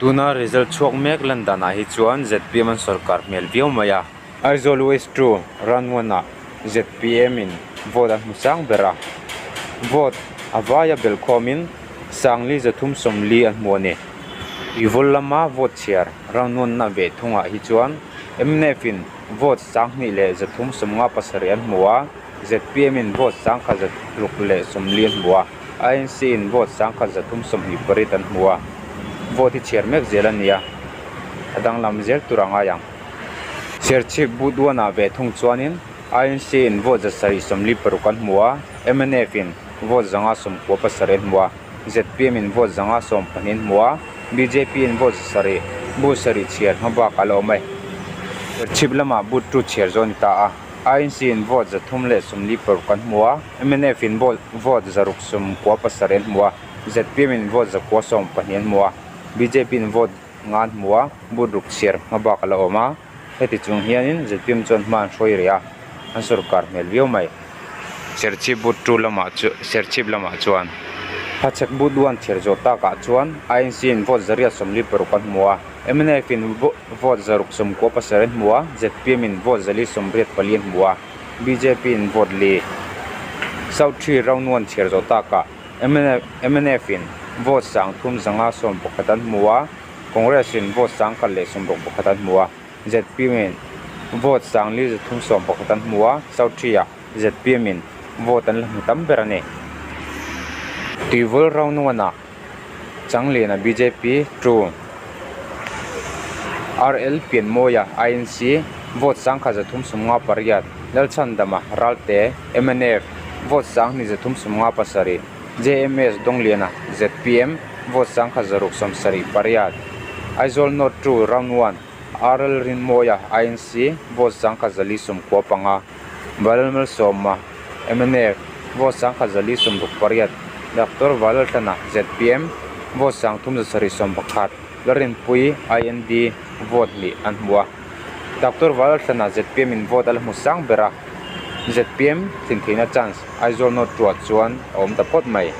Tuna result chhuak mek lan danah hi chuan zpm an sawrkar hmel viau mai a. Aizawl West two round one ah zpm in vote an hmu sang ber a, vote a vaia belhkhawmin Sangli 340 an hmu a ni. Tuivawl lama vote chhiar round one na ve thungah hi chuan mnf in vote 2357 an hmu a, zpm in vote 1640 an hmu a. INC in vote 1328 an hmu a, vote hi chhiar mek zel a ni a, a danglam zel tur a ngai ang. Serchhip booth one ah ve thung chuanin INC in vote 746 an hmu a, mnf in vote 597 an hmu a, zpm in vote 514 an hmu a, bjp in vote 7, booth sarih chhiar hma bak a la awm e. Serchhip lamah booth two chhiar zawh a ni ta a. INC in vote 346 an hmu a, mnf in vote 697 an hmu a, zpm in vote 912 an hmu a, bjp in vote nga an hmu a, booth ruk chhiar hma bak a la awm a, heti chung hianin zpm chuan hma an hruai rih a, an sawrkar hmel viau mai. Serchhip booth two lamah chu Serchhip lamah chuan Hachhek booth one chhiar zawh takah chuan INC in vote 146 an hmu a, mnf in vote 697 an hmu a, zpm in vote 484 an hmu a, bjp in vote li. South three round one chhiar zawh takah mnf in vote 3511 an hmu a, Congress in vote 1161 an hmu a, zpm in vote 4311 an hmu a, South three ah zpm in vote an la hmu tam ber a ni. Tuivawl round one ah Changliana bjp two RL Pianmawia INC vote 1358 Lalchhandama Ralte mnf vote 2357 JMS Dawngliana zpm vote 1678 Aizawl North two round one RL Rinmawia INC vote 1495 Valalmalsawma mnf vote 1468 Doctor Valalhlana zpm vote 3711 Larinpui IND vote hnih an hmu a. Doctor Valalhlana zpm in vote a la hmu sang ber a, zpm tlintheihna chance Aizawl North two ah chuan a awm ta phawt mai.